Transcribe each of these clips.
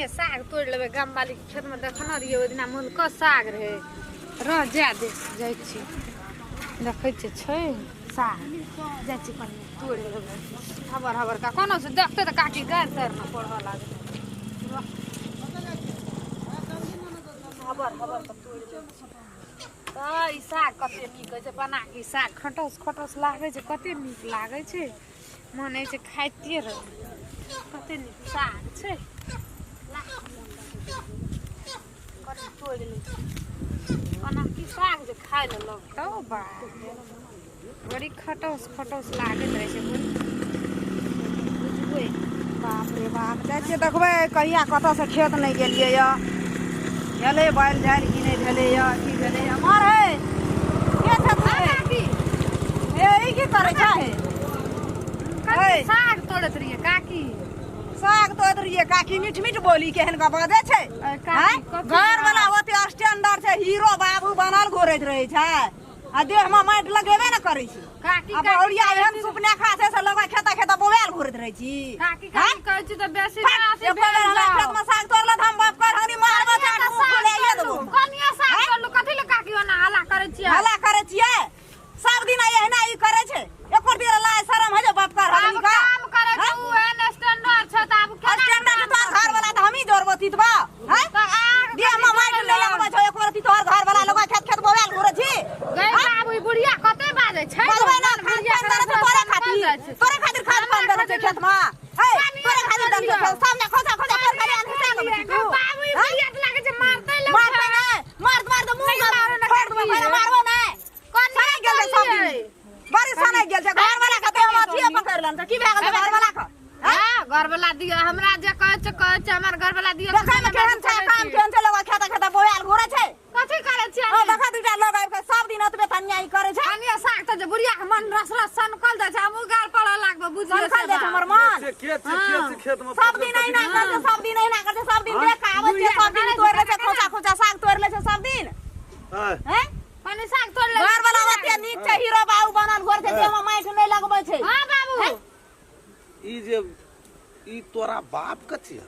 कनिए साग तोड़ि लेबै गामवालीके खेतमे। देखने रहियै ओहि दिना मुलको साग रहै। रह जाए दे, जाइ छी, देखै छियै छै साग, जाइ छी कनि तोड़ि लेबै। हबर हबर का कोनो से देखतै तऽ काकी गारि तारि ने पढ़ऽ लागतै। हबर हबर तऽ तोड़ि लै छी। तऽ ई साग कते नीक होइ छै बना कऽ। ई साग खटस खटस लागै छै, कते नीक लागै छै, मन होइ छै खाइते रहू। कते नीक साग छै, कनि तोड़ि लै छी। ओना की साग जे खाय लए लगतौ, बाप रे, बड़ी खटौस खटौस लागैत रहै छै, बड़ी बुझबै। बाप रे बाप, जाइ छियै देखबै कहिया कतऽसँ खेत नहि गेलियै यऽ। भेलै बालि झाड़ि कि नहि भेलै यऽ, की भेलै यऽ? मार हे, के छथुन हे? काकी। हे, ई की करै छै हे? कनि साग तोड़ैत रहियै काकी। साग तोड़ैत रहियै काकी? मीठ मीठ बोली केहन के बजै छै? अ, काकी, आँय? कथी? घर वाला ओते स्टैंडर्ड छै, हीरो बाबू बनल घुरैत रहै छै आ देह मे माटि लगेबे ने करै छै। काकी, आ काकी बहुरिया कहै एहन छी। सुपनेखा छै से लगै खेता खेता बौआल घुरैत रहै छी। काकी, आँय? काकी कहै छी तऽ बेसी फट, अथी एको बेर भेल हमरा जाउ। खेत मे साग तोड़ल तऽ हम बाप कर हनी मारबो, कनिये चाट तऽ मुँह साग फुलाइए तोड़लू, देबो। कनिये साग आँय? तोड़लू, कथी लए काकी ओना हल्ला करै छियै? हल्ला करै छियै? सब दिन एहिना ई करै छै, एको बेर लाज शरम है जे बाप कर आब हनी का? काम करै छै आँय? उ एहन स्टैंडर्ड छै तऽ आब केना स्टैंडर्ड काम तोहर घर करतै? वाला तऽ हमही जोड़बो तितबा हैं? तऽ अहाँके देह कथी मे माटि जोड़ै नहि लए? लगबै छौ एको रत्ती। तोहर घर वाला लोग खेत खेत बौआल घुरै छी। गै हैं? बाबू, ई बुढ़िया कते बाजै छै? बजबै ना, मन खाद बुढ़िया पानि देने के छै तोरे सनकल खातिर। जाइ छै। तोरे खातिर खाद हमरा पानि देने छै खातिर खेत मे। है कनिये तोरे तऽ खातिर देने छै तोड़लियौ। खेत सामने खोसा खोसा तोर खाली आन हिसाब कनिये छी तू। बाबू, ई हैं? बुढ़िया तऽ लागै छै मारतै लोक। मारतै नै, मार मार तऽ मुंह नहि मारो ने फोड़ देबो। काकी। पहिले मारबो नै। कनिये सनकि गेल छै सब दिन। तोड़लियै। बड़ी सनकि गेल छै। घर वाला के देह मे अथिये पकड़ि लेने छै। की भए गेल छै घर वाला के? हैं? हँ, घरवला दिअ हमरा, जे कहै छै कहै छै हमर घरवला दिअ। देखै मे केहन छै, काम केहन छै? लोग खेता खेता बौआल घुरै छै। कथी करै छियै? हँ, देखा, दूटा लोग आबि कऽ सब दिन ओतबे तनिया ई करै छै। कनिये साग तऽ जे बुढ़िया के मन रस रस सनकल जाइ छै, हमहूँ गाल पड़ऽ लागबै, बुझियौ। सनकल से जाइ छै हमर बात। मन। से के छै, के छै खेत मे? सब दिन अहिना करै छै, सब दिन अहिना करै छै, सब दिन देख कऽ आबै छियै, सब दिन तोड़ि लै छै, खोचा खोचा साग तोड़ि लै छै सब दिन। आँय, हैं? कनि साग तोड़ि लै। घर वाला ओते नीक छै, हीरो बाबू बनल घर छै, देह मे माटि नहि लगबै छै। हँ बाबू। ई जे ई तोरा बाप के छियै?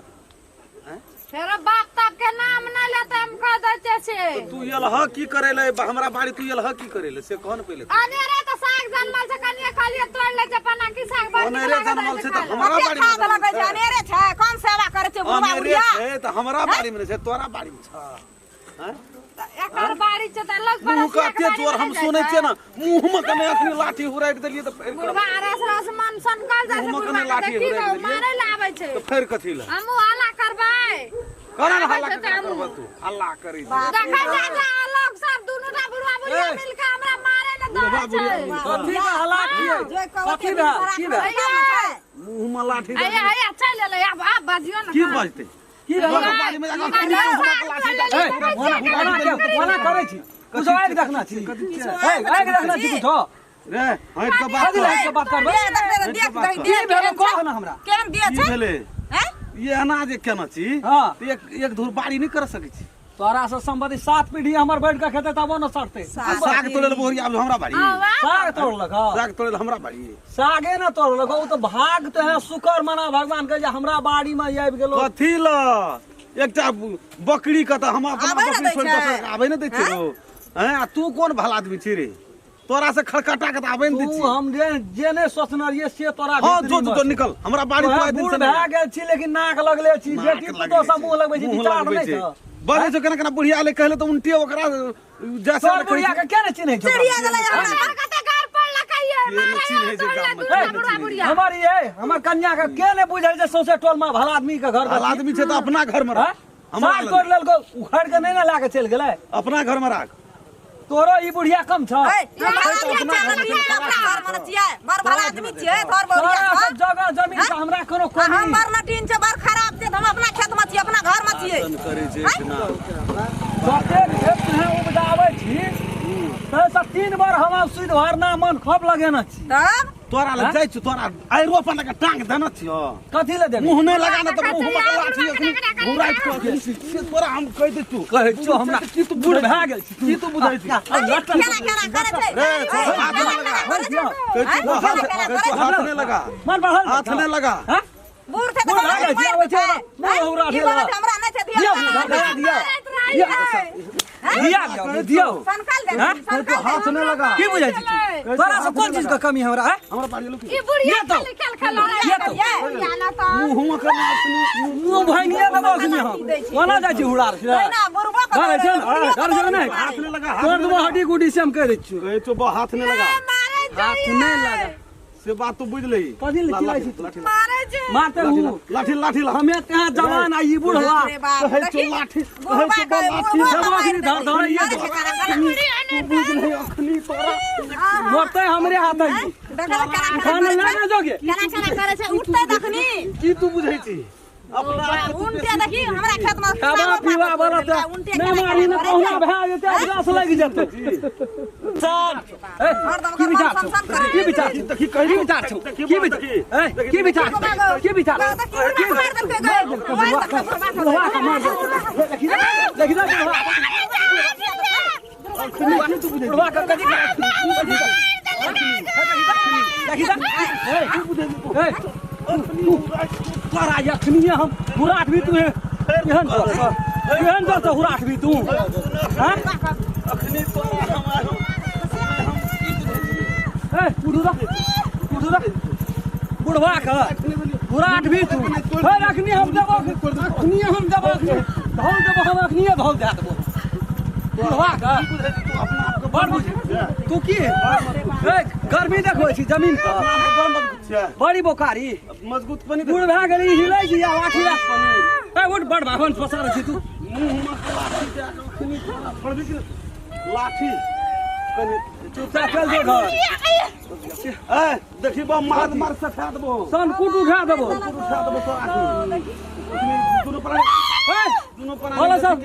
आँय? फेरो बाप ताप के नाम नहि लेतै, हम कह दै छियै से। तू एलह की करे ले हमरा बाड़ी? तू एलह की करे ले से कह ने पहिले। अनेरे तऽ साग जनमल छै, कनिये कहलियै तोड़ि लै छै पना की साग बड़ नीक अनेरे लागैत जनमल रहै छै छै तऽ खाय लए। हमरा कते बाड़ी मे खाद जनमल लगै छै? छै। अनेरे छै? कम सेवा करै छै बुढ़वा अनेरे बुढ़िया? छै तऽ हमरा बाड़ी मे नहि छै, तोरा बाड़ी मे छै? आँय? तऽ एकर बाड़ी छै तऽ लग मुँह के पड़ोसिया के एते बाड़ी जोर मे हम नहि जाइ सुनै छै। छियै ने, मुँह मे कने अखनी लाठी हुराटि देलियै तऽ फेर बुढ़वा रस रस मन सनकल जाइ छै। मुँहमे बुढ़वा कने के लाठी देखी हुराटि गो देलियै। मारै लए आबै छै तऽ फेर कथी लए? हमहूँ हल्ला करबै। करऽ ने आबै हल्ला छै तऽ केकरा हमहूँ। करबह तू? हल्ला करै छै। देखै जा जा लोग सब दुनू टा बुढ़वा बुढ़िया ए! मिल के हमरा मारे लए बुढ़वा दौड़ै बुढ़िया छै। मिल कऽ। कथी के हल्ला छियै? जे कहबै कथी से भेल? बड़ा की भेल? खराब ने छै। मुँह मे लाठी दऽ हैया देलियै। हैया चलि एलै, आब आब बजियौ ने। की बजतै? की भेल? बाड़ी मे जाकऽ अखनी मुँह मे लाठी दऽ ए, देलियै। ओना ओना के ओना करै छी? कुछो आगि देखना छी? ए, आगि देखना छी कुछो? रे, हटि कऽ बात कथी कर। लए हटि कऽ बात करबै? देह देखतै तऽ देख दही, की देह भेल केहन कह छै? ने हमरा। केहन देह की छै? भेलै? हैं? ई एना जे केना छी हँ। तऽ एक एक धूर बाड़ी नहि कर सकै छी? तोरा से संबंधी सात पीढ़ी हमर बैठ के खेतै तबो न सड़तै। आ साग तोड़े लए बोहरिया आबै हमरा बाड़ी? साग तोड़लक? हँ, साग तोड़े लए हमरा बाड़ी? सागे न तोड़लक, ओ तऽ भाग तऽ है। शुक्र मना भगवान के जे हमरा बाड़ी में आबि गेलो। कथी ल एकटा बकरी के तऽ हम अपना आबै ने बकरी दै छोड़ि छै। दोसर के आबै ने दै छियै रौ? हैं, आ तू कोन भला आदमी छी रे? तोरा से खड़खटा के तऽ आबै ने दै तू छी। हम जे जे नहि सोचने रहियै से तोरा हँ, भीतरी जो मे जो छै। निकल हमरा बाड़ी। तोहे तू आइ दिन बूढ़ से भए नहि गेल छी लेकिन नाक लगले छी। नाक बेटी लगले पुतोह से छै। मुँह लगबै छी। मुँह विचार लगबै नहि छै। छौ? बजै छौ केना केना? बुढ़िया एलै कहले तऽ उनटे ओकरा जैसे तोहर बुढ़िया के के नहि चिन्है छौ? चिड़िया गेलै हमरा। हमर कते गार पड़लकै ये, के नहि मारै चिन्है छै दौड़लै गाममे, दुनू के नहि बुढ़वा चिन्है छै? बुढ़िया। हमर ये हमर कन्या के के नहि बुझल जे सौंसे टोल में भला आदमी के घर? भला आदमी छै तऽ अपना घर मे राख। हमरा साग लग तोड़ि लेलको, उखाड़ि के नहि ने लए के चलि गेलै। अपना घर मे राख। तोरो ई बुढ़िया कम छौ? ए, हम भला तऽ आदमी अपना छियै, घर मे अपना घर मे छियै, बड़ भला आदमी छियै तोहर बहुरिया तोरा के। सब जगह जमीन के हमरा कोनो आ कमी? हम बड़ नटीन छै, बड़ खराब छै, तऽ हम अपना खेत मे छियै, अपना घर मे छियै। शासन करै छै इतना। जतेक खेत तुहे उपजाबै छी ताहिसँ तीन बार हम आब सुधि भरना मन खप लगेने छी। तब तोरा लग जाइ छियौ, तोरा आइरो अपन लग टांग देने छियौ। कथी लए देबही? मुँह नहि लगा ने तऽ मुँह मे लाठी अखनी घुराइत कऽ दे से तोरा हम कहि दै तू। कहै छियौ हमरा की तू बूढ़ भए गेल छी? की तू बुझै छी? केना केना करै छै? रे, छोड़, हाथ केना नहि केना लगा। करै छै? कहै छियौ, हाथ कहै छियौ, हाथ नहि लगा। मन बढ़ल हाथ नहि लगा। हँ? बूढ़ बूढ़ छै तऽ बूढ़ भए गेल छी, आबै छै, मारि मुँह हुरा देतै। ई भेल। बोलत हमरा नहि छै दियौ, धिया दियौ, दियौ। दिया दियौ, दियौ। सनकल दे हैं? सनकल दे हाथ नहि लगा की बुझै छी तू? तोरा से कोन चीज के कमी हमरा है हमरा बाड़ी लुकी ई बुढ़िया ये तो। खाली खेल खेल ये तो। बुढ़िया ना तो मुँह हुआ कर मुँह भांगिए देबो अखनी हम ओना जाइ छी हुड़ार से ना बुढ़बो के डरै छै ने डर छै ने हाथ नहि लगा तोड़ देबो हड्डी गुड्डी से हम कहि दै छियौ कहै छौ बा हाथ नहि लगा मारे हाथ नहि लगा से बात तू बुझ लही कथी लए चिल्लाइ छी तू? लाठी मारे छै मारते हूँ लाठी लाठी ला हमे तहाँ जवान आ ई बुढ़वा रे बाप कहै छौ देखी लाठी कहै बुढ़बा छौ के बा लाठी बुढ़बो देबो के अखनी मारि धर धर देतै। ये मारै छै केना केना। बुढ़िया ने तू बुझ लही अखनी तोरा मरते हमरे हाथ है देखल केना केना खाना करै ना छै। ना जोगे केना केना करै छै उठतै तखनी की तू बुझै छी अपना आपके तू उनटे देखी हमरा खेत में खावा पीवा बड़ा त उनटे नहि मारी ने कहुना भए जेतै अजलास लागि जेतै सर ए, हरदम की विचार छौ सन सन करै की विचार छौ देखी कही की विचार छौ की विचार ए की विचार छौ की विचार मार देलकै गै। मार देलकै बुढ़बा के। बुढ़वा के मार देलकै। देखी ना देखी ना बुढ़वा बुढ़वा के कथी देखी ना ए ए तोरा अखनी हम हुराठ भी तू एहन जोर से एहन जोर से हुराठ भी तू हाँ अखनी तोरा हम आयो ए उठू दा उठू दा बुढ़वा के हुराठ भी तू हे अखनी हम देबो अखनी हम देबो अखनी धौल देबो हम अखनी धौल दए देबो बुढ़वा के बुझै छी तू अपना आपके बड़ बुझ तू की ए गर्मी देखबै छी जमीन पर अपना आपके बड़ मजबूत छै बड़ी बोकारी मजबूत बनी बूढ़ भए गेली हिलै छी आब आठी ए उठ बड़ भावन पसारै छी तू मुँह में लाठी दए के अखनी तोरा फड़बी कि लाठी कनि चुपचाप चल जो घर ए देखी बा मार मार से खा देबो सन कुट उठा देबो उठा देबो तोरा अखनी अखनी दुनू प्राणी ए दुनू प्राणी बोलो सब।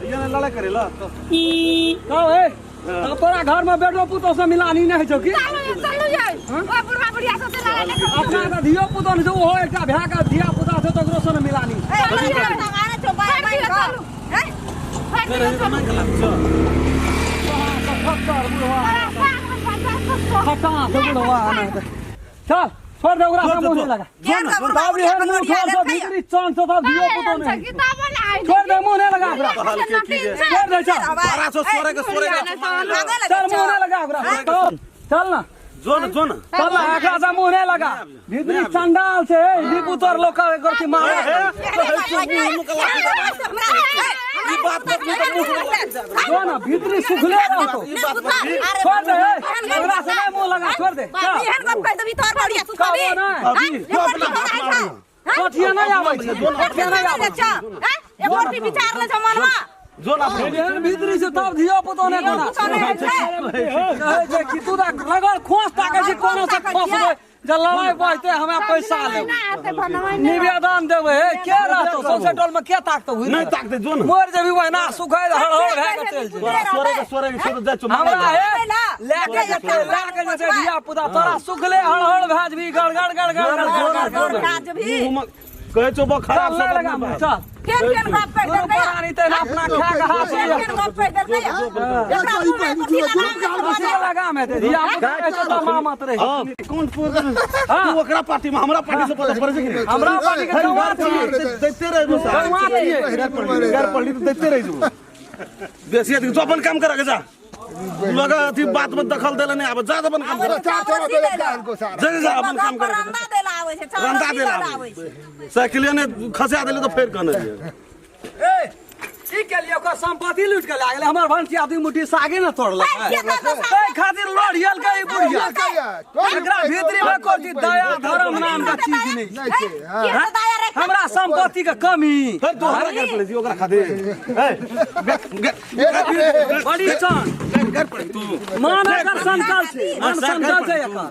ये ने लड़ाई करे ला कहो ए तब तोरा घर में बेटो पुतोह से मिलानी नहीं होइ छौ की चलू चलू जाय ओ बुढ़वा बुढ़िया सब से लड़ाई नहीं अपना तऽ धियो पुतो नहि छौ ओहो एकटा भए के धिया पुता छौ तकरो से ने मिलानी ए, हमरा खेत में आनै छौ, बाइ बाइ कऽ। हैं? खटा से बुढ़वा आना है। चल छोड़ दे ओकरा से मुंह नहीं लगा केहन का बुढ़बा तब एहन मुंह छोड़ दे भीतरी चांद से तब धियो पुतो नहीं छोड़ दे मुंह नहीं लगा ओकरा छोड़ दे चल बारह सौ सोरे के सोरे के चल मुंह नहीं लगा ओकरा चल चल ना जो न जो न चल ना एकरा से मुंह नहीं लगा भीतरी चंडाल छै लीपू तोर लोक एकर की मारे जो ना भीतरी सुखले रहतो छोड़ दे ए, ओकरा से नहीं मुंह लगा छोड़ दे चल कहबो नहीं अभी जो अपना हाथ मारना कोठिया नहीं आबै छै कोठिया नहीं आबै छै जो ना अपना एहन भीतरी से तब धियो पुतो नहि कोना कहै छै कि तू तऽ रगड़ खोस ताकै छी कोनो से खोसबै जे लड़ाइ बढ़तै हमरा पैसा लेबै निवेदन देबै हे के रहतौ सौंसे टोल में के ताकतौ हुई नहीं ताक दे जो न मर जेबी वहिना सुखै हड़हड़ भए के चलि जेबी तोरा सोरे के सोरे के छोड़ दे चो हमरा हे लए के जेतै लए के जेतै धिया पुता तोरा सुखले हड़हड़ भए जेबी गड़गड़ गड़गड़ गड़गड़ गड़गड़ मुंह में कहै छौ बा खराब चल लए लगा मुँह, चल दुनू प्राणी तहिना अपना खा के हाथ लिअ लगा में दे धिया पुता रहै छै तऽ मामत रहै छै। कोन तू ओकरा पार्टी में हमरा पार्टी से पता पड़ै छै कि नहीं हमरा पार्टी के गवाह छियै देखते रह गवाह छियै घर पढ़ली तो देखते रह जेबो बेसी अथी जो अपन काम करे के जा लगा अथी बात में दखल देले नहीं आबे जा अपन काम करे जा जा अपन काम करे के जा। रंदा देला आबै छै। साइकिले ने खसा देले तो फेर कहने रहियै। ए की केलियै ओकर संपत्ति लूट के लए गेलै हमर भनसिया दू मुट्ठी सागे ने तोड़लक ताहि खातिर लड़ियल के ई बुढ़िया एकरा भीतरी में कोई चीज दया धर्म नाम के चीज नहीं छै। हमरा संपत्ति के कमी फेर तू हमरा घर पड़ै छी ओकरा खातिर ए बड़ी चान घर पड़ै तू मान एकर सनकल छै मान सनकल छै एकर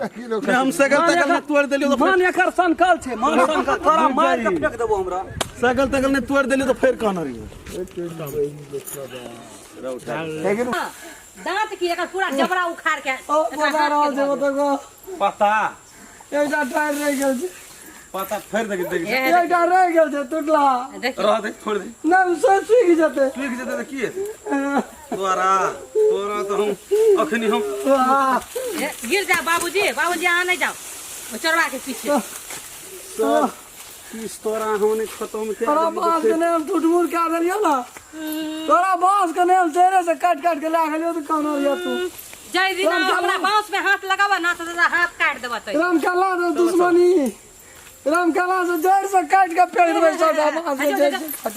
ने हम साइकिल तकल ने तोड़ देलियो तो मान एकर सनकल छै मान सनकल तोरा मार के फेंक देबो हमरा साइकिल तकल ने तोड़ देलियो तो फेर कहने रहियै दांत की एकर पूरा जबड़ा उखाड़ के ओ बता रहल छै ओतऽ गो पता एकटा टायर रहि गेल छै पता फेर देख देख एकटा रहि गेल छै टूटला रह दे छोड़ दे नहि से सूखि जेतै सुखि जेतै तऽ की हेतै तोरा तोरा तऽ हम अखनी हम आह, गिर जा बाबूजी बाबूजी अहाँ नहीं जाओ ओ चोरवा के पीछे आह। किस तोरा हम नहीं खत्म के तोरा बांस के नेम टूट मुड़ के देलियो ना, तोरा बांस के नेम जड़े से काट काट के ला गेलियो तो कौन हो तू? जय दिन हमरा बांस में हाथ लगावा ना तो दादा हाथ काट देबा तो। राम कला से दुश्मनी, राम कला से जड़ से काट के फेंक देबै सबटा बांस के जड़ से।